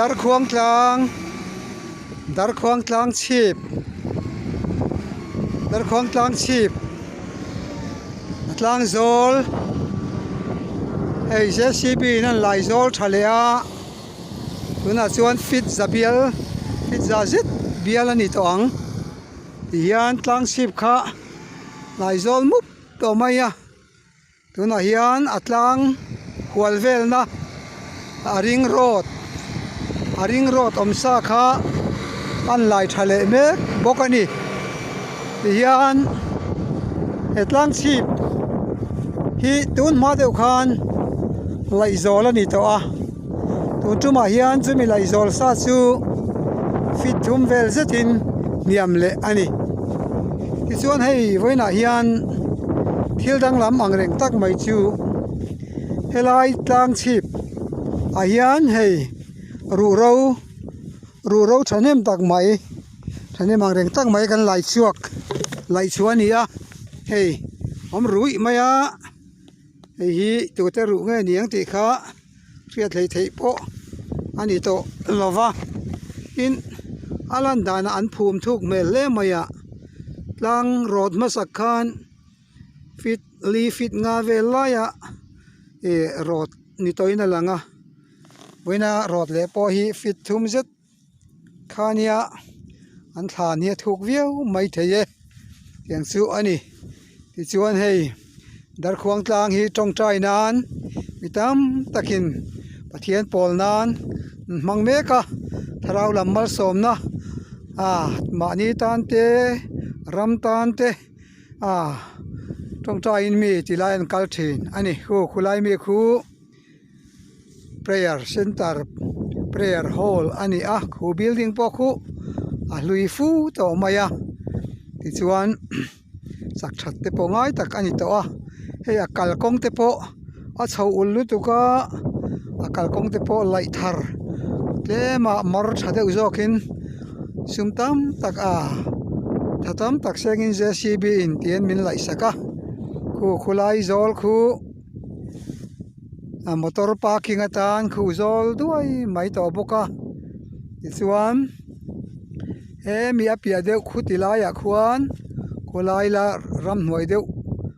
Darkhuang tlang Darkhuang tlang chhip Darkhuang tlang chhip a tlang zawl hei j c b in an lai zawl tha leh a tunah chuan fit za bial fit za zet bial a ni tawh ang tihian tlang chhip kha lai zawl mup tawh mai a. Tunah hian a tlang hual velna a ring road a ring road awm sa kha an lai tha leh mek bawk a ni tihian he tlang chhip hi tun hma deuh khan laihzawl a ni tawh a tun tumah hian chumi laihzawl sa chu feet thum vel zetin hniam leh a ni tichuan hei vawiinah hian thil danglam ang reng tak mai chu helai tlang chhip ah hian hei ruhro ruhro thahnem tak mai thahnem ang reng tak mai kan lai chhuak laih chhuah a ni a hei awm ruih mai a hei hi tute ruh nge ni ang tih kha. Hriat hleih theih pawh a ni tawh lo va tin a lan danah an phum thuk hmel hle mai a tlang rawt hmasak khan feet li feet nga vel laia ih rawt ni tawhin a lang a vawiina rawt leh pawh hi feet thum zet. Khania an thlan hi a thuk viau mai thei e tiang chu a ni tichuan hei darkhuang tlang hi tawngtai nan mi tam takin Pathian pawl nan an hmang mek a thlarau lam malsawmna ah mahni tan te ram tan te ah tawngtaiin mi ti lai an kal thin a ni khu khulai mi khu. Prayer center prayer hall a ni a khu building pawh khu a hlui fu tawh mai a tichuan sak that te pawh ngai tak a ni tawh a hei a kalkawng te pawh a chho ulh lutuk a a kalkawng te pawh laih thar tlem a mar tha deuh zawk in sum tam tak a tha tam tak seng in j c b in ti hian min laih sak a khu khulai zawl khu. A motor parking atan khuh zawl duai mai tawh bawk a tichuan hemi a piah deuh khuti laiah khuan khawlai la ramhnuai deuh.